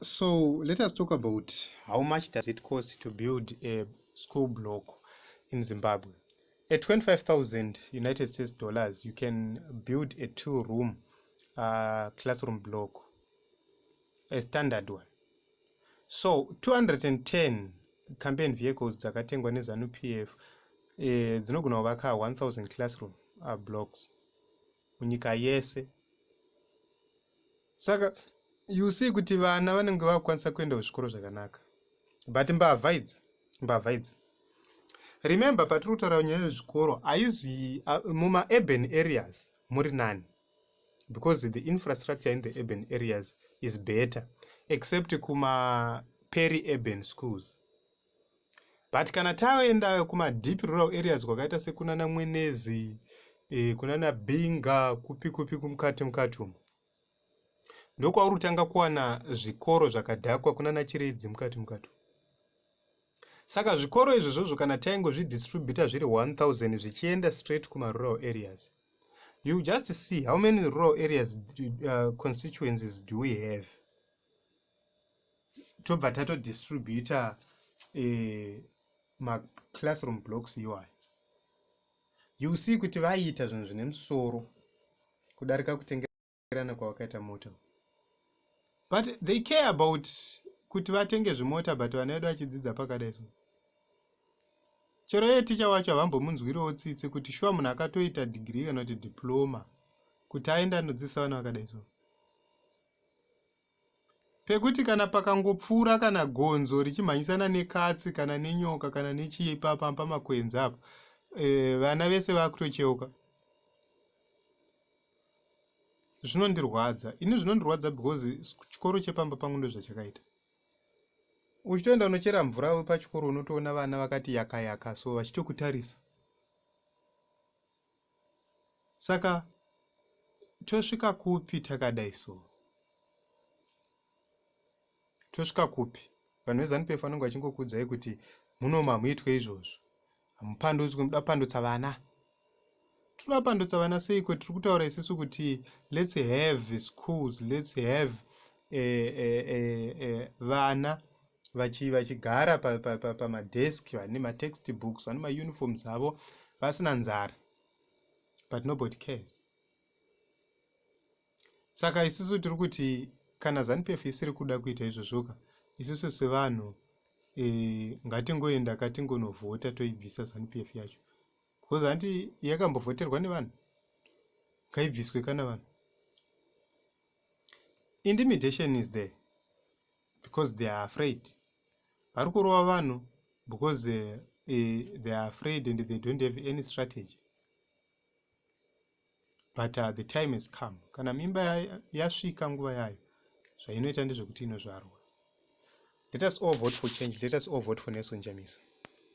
So let us talk about how much does it cost to build a school block in Zimbabwe. At 25,000 United States dollars, you can build a 2-room classroom block, a standard one. So 210 campaign vehicles dzakatengwa neZANU PF dzinogona kuvaka 1000 classroom blocks munyika yese. Saka you see kuti vana vanenge vakukwanisa kuenda kuzvikoro zvakanaka, but mbavha idzi, mbavha idzi, remember, patiri kutaura nyaya yezvikoro haizi mumaurban areas muri nani, because the infrastructure in the urban areas is better, except kuma peri-urban schools. But kana taenda kuma-deep rural areas kwakaita sekunana Mwenezi, kunana Binga, kupi kupi, kumukati mukati umu, ndokwauri kutanga kuwana zvikoro zvakadhakwa, kunana Chiredzi mukati mukati. Saka zvikoro izvozvozvo kana taingozvidistributa zviri 1000 zvichienda straight kumarural areas, you just see how many rural areas, constituencies do we have. Tobva tatodistributa maclassroom blocks iwayo, you see kuti vaiita zvinhu zvine musoro kudarika kutengerana kwavakaita mota. But they care about kuti vatenge zvimota, but vana vedu vachidzidza pakadai so, chero iye ticha wacho havambomunzwiriwo tsitsi kuti shuwa munhu akatoita degree kana kuti diploma kuti aende anodzidzisa vana vakadai so, pekuti kana pakangopfuura kana gonzo richimhanyisana nekatsi kana nenyoka kana nechii pamakwenzi apo, vana vese vakutocheuka. Zvinondirwadza ini, zvinondirwadza because chikoro chepamba pangu ndo zvachakaita. Uchitoenda unochera mvura pachikoro, unotoona vana vakati yaka yaka so vachitokutarisa. Saka tosvika kupi takadai so? Tosvika kupi? Vanhu veZANU PF vanenge vachingokuudzai kuti munomu hamuitwe izvozvo, hamupandutswi, muda kupandutsa vana. Tinoda kupandutsa vana seiko? Tiri kutaura isusu kuti let's have schools, let's have vana vachigara pamadesk, vane matext books, vane mauniforms avo, vasina nzara, but nobody cares. Saka isusu tiri kuti kana ZANU PF isiri kuda kuita izvozvoka, isusu sevanhu ngatingoenda katingonovhota, toibvisa ZANU PF yacho, because hanti yakambovhoterwa nevanhu, ngaibviswe kana vanhu. Intimidation is there because they are afraid. Vari kurova vanhu because they are afraid and they don't have any strategy. But the time has come. Kana mimba yasvika nguva yayo, zvainoita ndezvekuti inozvarwa. Let us all vote for change. Let us all vote for Nelson Chamisa.